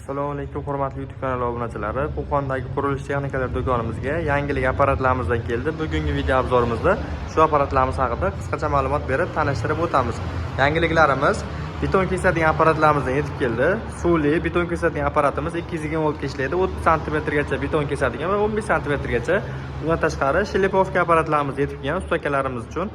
Assalomu alaykum, hurmatli YouTube kanali obunachilari. Qo'qondagi qurilish texnikalari do'konimizga yangilik apparatlarimizdan keldi. Bugungi video обзор imizda shu apparatlarimiz haqida qisqacha ma'lumot berib, tanishtirib o'tamiz. Yangiliklarimiz beton kesadigan apparatlarimizdan yetib keldi. Suvli beton kesadigan apparatimiz 220 voltga ishlaydi. 30 santimetrgacha beton kesadigan va 15 santimetrgacha. Undan tashqari шлифовка apparatlarimiz yetib kelgan usta akalarimiz uchun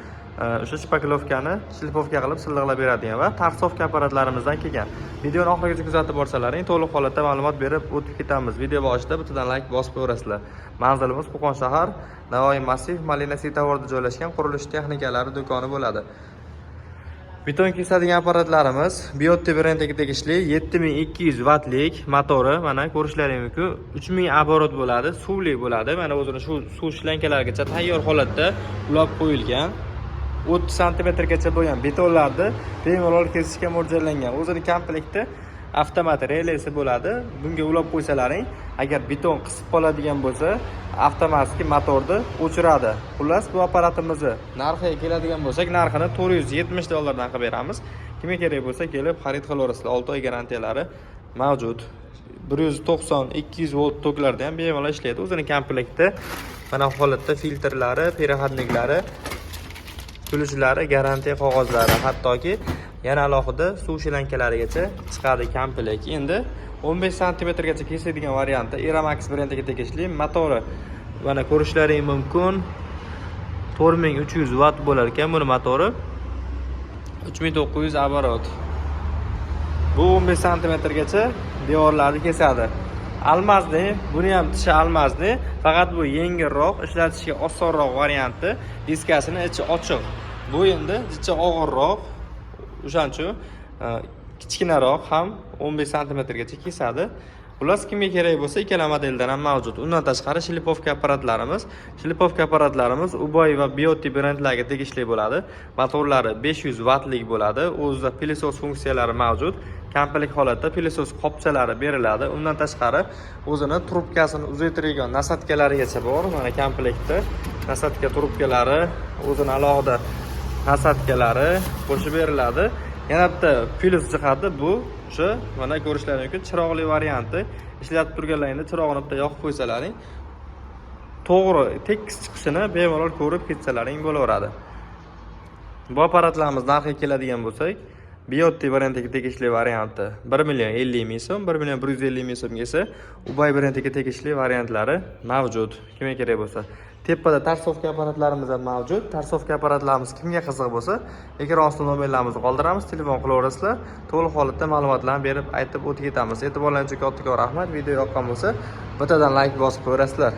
o'sha шпаклёвка ni шлифовка qilib, silliqlab beradigan va торцовка apparatlarimizdan kelgan. Videoni oxirigacha kuzatib borsalaring, to'liq holatda ma'lumot berib o'tib ketamiz. Video boshida bittadan layk bosib qo'yaverasizlar. Manzilimiz Qo'qon shahar, Navoiy massiv, Malina svetoforida joylashgan qurilish texnikalari do'koni bo'ladi. Beton kesadigan apparatlarimiz Biotti brendiga tegishli, 7200 vattlik motori, mana ko'rishlaring mumkin. 3000 оборот bo'ladi, suvli bo'ladi. Mana o'zini shu suv shlankalarigacha tayyor holatda ulab qo'yilgan. 30 santimetrgacha bo'lgan betonlarni bemalol kesishga mo'ljallangan. O'zini komplekti avtomat relesi bo'ladi. Bunga ulab qo'ysalaring, agar beton qisib qoladigan bo'lsa, avtomatik motorni o'chiradi. Xullas, bu apparatimizni narxiga keladigan bo'lsak, narxini 470 dollardan qilib beramiz. Kimga kerak bo'lsa, kelib xarid qilaverasizlar. 6 oy garantiyalari mavjud. 190, 200 volt toklarda ham bemalol ishlaydi. O'zini komplekti mana holatda filtrlari, переходник lari, ключ lari, garantiya qog'ozlari, hattoki yana alohida suv shlankalarigacha chiqadi komplekt. Endi 15 santimetrgacha kesadigan varianti Eramax brendiga tegishli, motori mana ko'rishlaring mumkin. 4300 vatt bo'lar ekan buni motori. 3900 оборот. Bu 15 santimetrgacha devorlarni kesadi. Алмазный, buni ham tishi алмазный, faqat bu yengilroq, ishlatishga osonroq varianti. Diskasini ichi ochiq. Bu endi ichi og'irroq, o'shaning uchun kichkinaroq ham 15 santimetrgacha kesadi. Xullas, kimga kerak bo'lsa, ikkala modeldan ham mavjud. Undan tashqari шлифовка apparatlarimiz. Шлифовка apparatlarimiz Uboy va Bioti brendlariga tegishli bo'ladi. Motorlari 500 vattlik bo'ladi. O'zida пылесос funksiyalari mavjud. Komplekt holatda пылесос qopchalari beriladi. Undan tashqari o'zini trubkasini uzaytiradigan насадка larigacha bor. Mana komplektda насадка trubkalari, o'zini alohida насадка lari qo'shib beriladi. Yana bitta plyus jihati, bu o'sha mana ko'rishlaring mumkin, chiroqli varianti. Ishlatib turganlaringda chirog'ini bitta yoqib qo'ysalaring, to'g'ri tekis chiqishini bemalol ko'rib ketsalaring bo'laveradi. Bu apparatlarimiz narxiga keladigan bo'lsak, Biotti brendiga tegishli varianti 1 million 50 ming so'm, 1 million 150 ming so'mga esa Ubay brendiga tegishli variantlari mavjud. Kimga kerak bo'lsa. Tepada торцовка apparatlarimiz ham mavjud. Торцовка apparatlarimiz kimga qiziq bo'lsa, ekran ostida nomerlarimizni qoldiramiz, telefon qilaverasizlar. To'liq holatda ma'lumotlarni berib, aytib o'tib ketamiz. E'tiborlaringiz uchun kattakon rahmat. Video yoqqan bo'lsa, bittadan layk bosib qo'yasizlar.